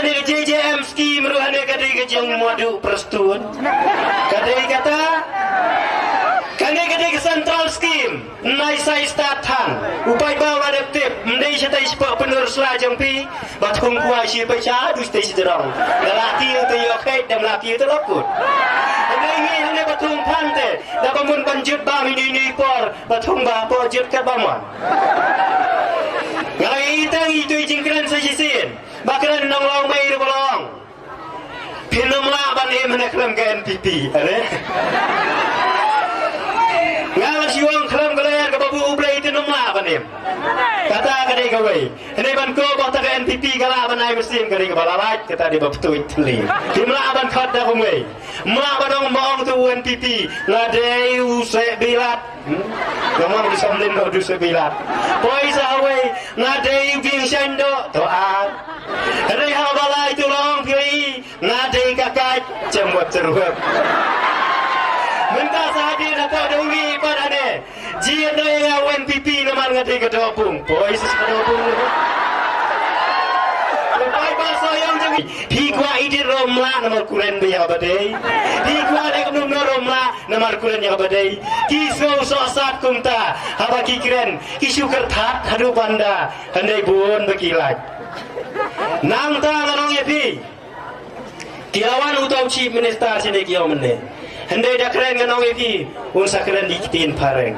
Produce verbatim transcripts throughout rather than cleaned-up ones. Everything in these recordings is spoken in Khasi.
Kane ka J J M scheme ruh, kane ka dei ka jong Madu Prestone. Ka dei kata. Kane ka dei ka central scheme. Nai sai start than. U paidbah u la dep tip. Ym dei shatai shapoh pynur sla jong phi. Ba thung kwai shi paisa, du shatai shi jrong. Da la kiew te ïoh kheit, da ym la kiew te la kut. Ym dei ngi hangne ba thung than te. Da ba mun ban jut bam ïa ine i por. Ba thung ba hapoh jut katba mon. Nga la ïohi tang ito i jingkren sa shisien. Ba kren nong Lawmei ruh ba long. Phin ym lah ban im hangne khlem ka N P P. Are? Nga la shu ong khlem ka lyer kaba buh U Blei te ym lah ban im. Kata ka dei kawei. Hangne ban koh ba kata ka N P P ka lah ban ai mynsiem, ka dei kaba la lait, kata dei ba pyntuid thylli. Phim lah ban khot da kumwei. Ym lah ban ong ba ong tu u N P P. Nga dei u Seh Bilat. Hmm? Nga ong u Samlin ba u dei u Seh Bilat. Poi sa hawei, nga dei u Bieng Shaiñ Doh, to ar. Hynrei haba la ïathuh la ong phi, nga dei ka Kait, jem wat cherwep. Mynta sa hadien hapoh Dewri pat hangne. Jied noh ïa nga u N P P namar nga dei ka Dohpung. Poi sa ka Dohpung. Poi ba sa ïong jong phi kwah edit ruh ym lah namar kuren ba ïa ba dei. Phi kwah leh kumno kumno ruh ym lah namar kuren ïa ba dei. Ki sngew sohsat kumta haba ki kren, ki shu kyrthat haduh ban da, hynrei bun ba ki lait. Nangta ngan ong ïa phi. Ki la wan uta u Chief Minister shane ki ong mynne. Hynrei da kren ngan ong ïa phi, un sa kren da ki ktien phareng.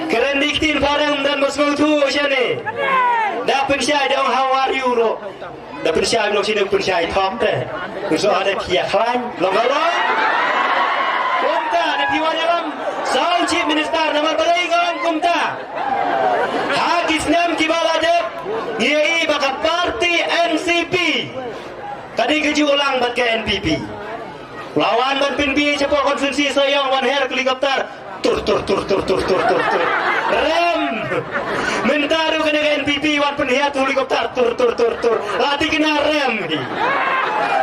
Kren da ki ktien phareng ym don ba sngewthuh shane. Da pynshai da ong how are you ruh. Da pynshai, nong shane pynshai thok te. Ngi shu hada phi ïa khlaiñ. Long ka long. Kumta da phi wan ïalam. Sa u Chief Minister namar balei nga ong kumta. Ha ki snem kiba la dep, ngi ïohi ba ka party N C P ka dei ka ju lang bad ka N P P. La wan ban pynbeit shapoh constituency Sohiong, wan her helicopter. Tur, tur, tur, tur. Rem. Mynta ruh kane ka N P P wan pynhiar helicopter. Tur, tur, tur, tur. La thikna rem hi.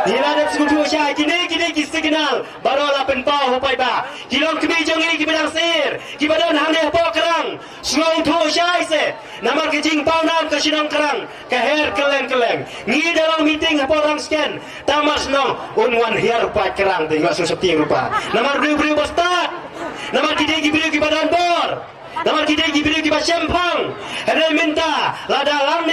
Ngi la dep sngewthuh shai kine, kine ki signal baroh la pynpaw ha paidbah. Ki longkmie jong ngi kiba dang sir, kiba don hangne hapoh Krang. Sngewthuh shai se. Namar ka jingpaw nam ka shnong Krang ka her kylleng kylleng. Ngi da long meeting hapoh Rangskhen. Tang mar shnong un wan hiar paid Krang te, nga sngewsih ruh pa. Namar briew briew ba stad. Namar ki dei ki briew kiba don bor. Namar ki dei ki briew kiba shemphang. Hynrei mynta lada lang ne